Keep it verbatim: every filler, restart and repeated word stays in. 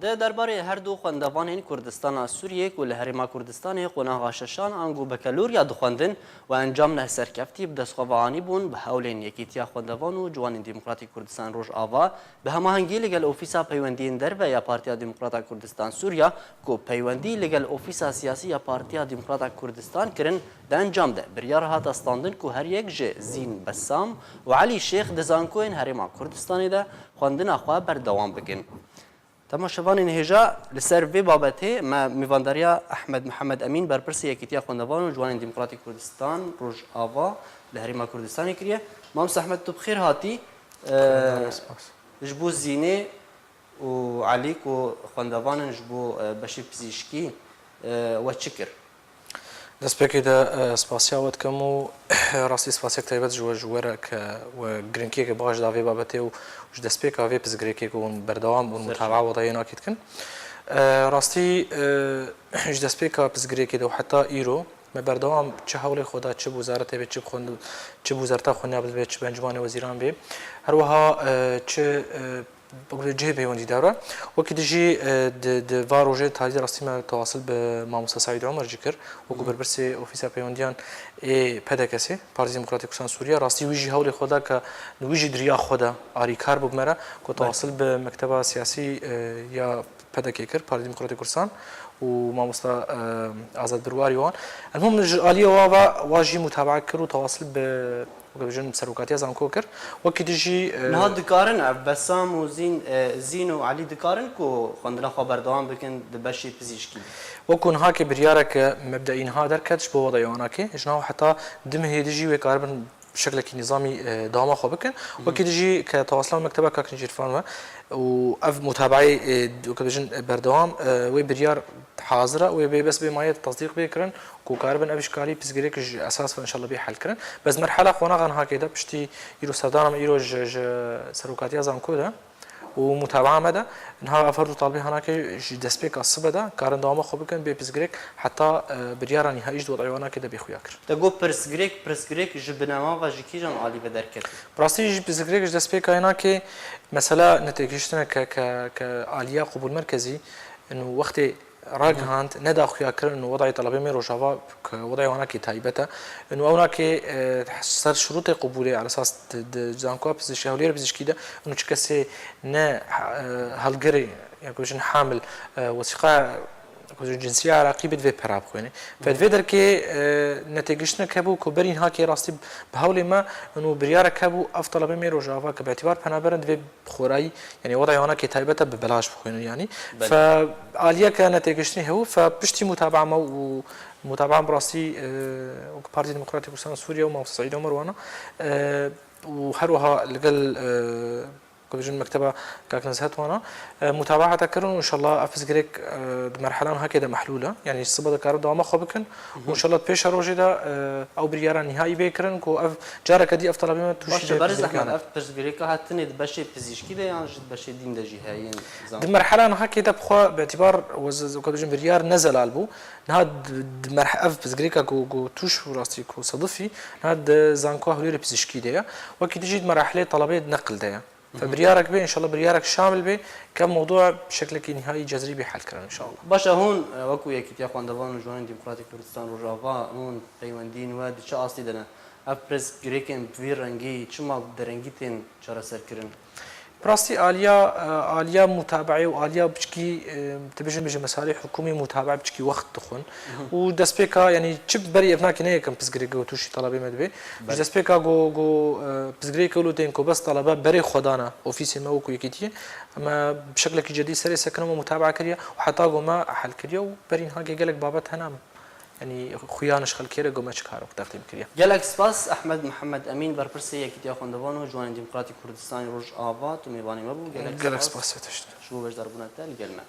Di derbarê her du xwendevanên Kurdistana Sûriyê ku li Herêma Kurdistanê qonaxa şeşan ango bekeloriya dixwendin û encamên serkeftî bi dest xwe ve anîbûn, bi hewlên Yekîtiya Xwendevan û Ciwanên Demokratîk Kurdistan Rojava, bi hemahengî li gel Ofîsa Peywendiyên Derve ya Partiya Demokrata Kurdistan Sûriya, ku peywendî li gel Ofîsa Siyasî ya Partiya Demokrata Kurdistan kirin, di encam de biryar hate standin ku her yek ji Zîn Bessam û Elî Şêx di zankoyên Herêma Kurdistanê de xwendina xwe berdewam bikin. Temaşevanên hêja, li ser vê babetê me mêvandariya Ehmed Mihemed Emîn, berpirsê Yekîtiya Xwendevan û Ciwanên Demokratîk Kurdistan Rojava li Herêma Kurdistanê kiriye. Mamoste Ehmed, tu bi xêr hatî. Xêr, spas. Ji bo Zînê û Elî ku xwendevan in, ji bo, e, beşê pizîşkî, e, we çi kir? Destpêkê de, e, spasiya we dikim û rastî spasiyek taybet ji we, ji we re ke we girîngiyeke baş da vê babetê û ji destpêka vê pirsgirêkê ku hûn berdewam û Ser mutabaa çav. Wedayê nakê dikin. E, rastî, e, ji destpêka pirsgirêkê de û heta îro me berdewam çi hewlê xwe da, çi bi wizaretê bê, çi bi xwend-, çi bi wizareta xwendina bibe, çi bi encûmanê wezîran bê. Her wiha, e, çi, e, Bi cihê peywendîdar e. Wekî dijî, e, di, di va rojê tarî de rastî me tewasil bi Mamoste Seîd Omer jî kir, wekî berpirsê Ofîsa Peywendiyan ê P D K'ê, Partî Demokratîk Kurdistan Sûriye. Rastî wî jî hewlê xwe da ke wî jî di riya xwe de arîkar bû bi me re, ku Belê. tewasil bi Mekteba Siyasî, e, ya P D K'ê kir, Partî Demokratîk Kurdistan û Mamoste, e, Azad Birwarî wan. Elmûm ji aliyê wa ve, wa jî mutabaa kir û tewasil bi Weke bijin serokatiya zanko kir. Wekî dijî, e, Niha dikarin ev Besam û Zîn, e, Zîn û Elî dikarin ku xwendina xwe berdewam bikin di beşê pizîşkî de? Wekû niha ke biryareke mebdeî niha derket ji bo wedayê wana ke, ji niha heta du mehê dijî wê karibin bi şeklekî nîzamî, e, dama xwe bikin. Wekî dijî ke tewasila mekteba Kak Necîr Fan ve û ev mutabaeyê, e, weke bijin, e, berdewam, e, wê biryar hazir e, wê bê bes bê maye tasdîq bê kirin. Ku karibin ev îşkalî pirsgirêk ji esas ve înşallah bê helkirin. Bes merhela qonaxa niha kê de piştî îro serdana me îro ji, ji serokatiya zanko de û mutabaa me de niha ev her du talibê hanakê ji destpêka sibe de karin dewama xwe bikin bê pirsgirêk heta, e, biryara nihayî ji dotayê wanakê de bê xuya kir. Te got pirsgirêk, pirsgirêk ji binema ve ji kîjan alî ve derket? Bi rastî jî pirsgirêk ji destpêka yanakê mesela netêgihiştine ke, ke, ke aliya qubûl merkezî û wextê ragihand, neda xuyakirin û wedayê telebê me Rojava, ke wedayê wanakê taybet e. Û ewnakê, e, ser şurûtê qubûlê, elesas di, di zankoya pizîşkî, hewlêrê pizîşkî de, û çi kesê ne, e, helgerê, ya ku bijin hamil, e, wesîqa, ku bijin cinsiya Iraqî bê, divê pera bixwêne. Fe di vê derkê, e, netêgiştinek hebû ku berî niha kê rastî bi hewlê me, û biryarek hebû ev telebê me Rojava ke bi îtîbar penaberin divê bi xorayî, yanî wada yanakê taybet e bi belaş bixwînin yanî. Belê. Fe aliyeke netêgiştinî hebû, fe piştî mutabaa me û mutabaa bi rastî, e, wek Partî Demokratîk Kurdistan Sûriye û Mamoste Seîd Omer wana, e, û her wiha li gel, e, ku bijin mekteba Kak Nezhet wana, e, mutabaa hate kirin û înşallah ev pirsgirêk, e, di merhela niha kê de mehlûl e. Yanî sibe dikarin dewama xwe bikin. Û înşallah di pêşa rojê de, e, ew biryara nihayî bê kirin ku ev careke dî ev telebê me tûşî Baş e, vê Berêz pirsgirêkan Ehmed, e. Ev pirsgirêka hate tenê di beşê pizîşkî de yan jî di beşê dîn de jî heye? Di merhela niha kê de bi xwe bi îtîbar wez-, weke bijin biryar ne zelal bû. Niha di, di merh-, ev pirsgirêka ku, ku tûş bû rastî ku sedifî, niha di zankoya hewlêrê pizîşkî de ye. Wekî dijî di merhilê telebê neqil de ye. Fe biryarek bê, înşallah biryarek şamil bê, ke mewdûa bi şeklekî nihayî cezrî bê helkirin înşallah. Baş e, hûn, e, wekû Yekîtiya Xwendevan û Ciwanên Demokratîk Kurdistan Rojava, hûn peywendiyên we di çi astê de ne? Ev pirsgirêkên bi vî rengî çima derengî tên çareserkirin? Bi rastî aliya, e, aliya mutabaeyê û aliya piçkî, e, dibêjin, bêjin mesalê hikûmî mutabaa piçkî wext dixwin. Û destpêka, yanî çi berî ev nakê ne yekem pirsgirêk ku tûşî telebê me dibê. Ji Belê. destpêka ku, ku, e, pirsgirêk wilo tên ku bes telebe berê xwe dane ofîsê me wekû yekîtiyê, em bi şeklekî cedî serê sekine me mutabaa kiriye û heta ku me hel kiriye û berî niha gelek babet hene em, yanî xuya nişxelkêre ku me çi kar teqdîm kiriye. Gelek spas Ehmed Mihemed Emîn, berpirsê Yekîtiya Xwendevan û Ciwanên Demokratîk Kurdistanê Rojava, tu mêvanê me bû. Gelek Gelek spas. spas, Sêteş. Ji bo beşdarbûna te li gel me.